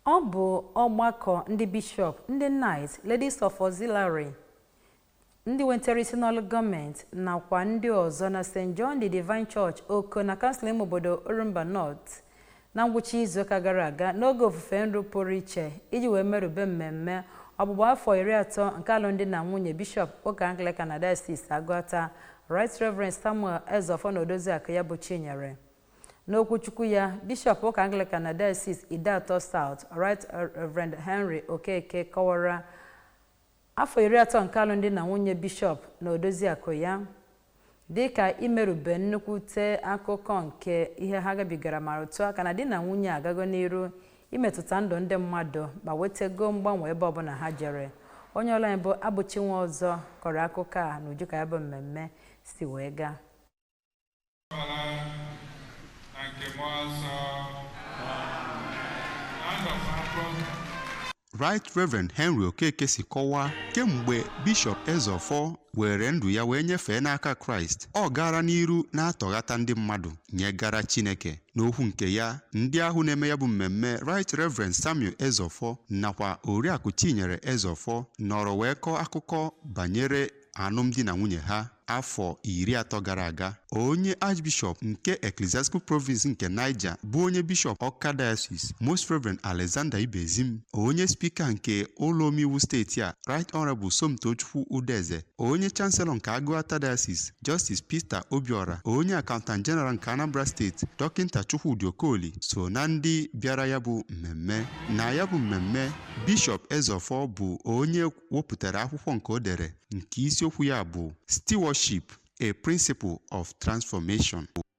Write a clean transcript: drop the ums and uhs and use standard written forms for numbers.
Ọ bụ ọgbakọ ndị bishọp, ndị Knight, Ladies of Auxiliary, ndị nwetara isi n'ọlụ gọọmenti nakwa ndị ọzọ na St. John the Divine Church, Oko, na kansụl ime obodo Orumba North na ngwụcha izuụka gara aga n'oge ofufe nru pụrụ iche iji wee merube mmemme ọgbụgba afọ 30 nke alụmdi na nwunye bishọp ụka Anglican na Diocese Agụata, Right Reverend Samuel Ezeofor, na odoziakụ ya bụ Chinyere. N'okwuchukwu ya, bishọp ụka Anglican na Diocese Ideato South, Right Reverend Henry Okeke, kọwara afọ 30 nke alụmdi na nwunye bishọp na odoziakụ ya dịka imerube nnukwute akụkọ nke ihe ha gabigara, ma rụtụ aka na di na nwunye agago n'iru imetụta ndụ ndị mmadụ ma wetego mgbanwe ebe ọbụla ha jere. Onye ọla anyị bụ Abụchi Nwa ọzọ kọrọ akụkọ a n'uju ka ya bụ mmemme si wee gaa. Na nke mmụọ nsọ na ndọkwa. Right Reverend Henry Okeke si kọwaa, kemgbe Bishọp Ezeofor were ndụ ya wee nyefee n'aka Kraịst, ọ gara n'iru na-atọghata ndị mmadụ nyegara Chineke. N'okwu nke ya, ndị ahụ na-eme ya bụ mmemme, Right Reverend Samuel Ezeofor nakwa Oriakụ Chinyere Ezeofor, nọrọ wee kọọ akụkọ banyere alụmdi na nwunye ha afọ 30 gara aga. Onye Archbishop nke Ecclesiastical Province nke Niger, bụ onye Bishọp Awka Diocese, Most Reverend Alexander Ibezim, onye Speaker nke ụlọ omeiwu steeti a, Right Honorable Somtochukwu Udeze, onye Chancellor nke Agụata Diocese, Justice Peter Obiora, onye Accountant General nke Anambra Steeti, Dọkịta Chukwudi Okoli, so na ndị bịara ya bụ mmemme. Na ya bụ mmemme, Bishọp Ezeofor bụ onye wepụtara akwụkwọ nke o dere nke isiokwu ya bụ "Stewardship: A Principle of Transformation".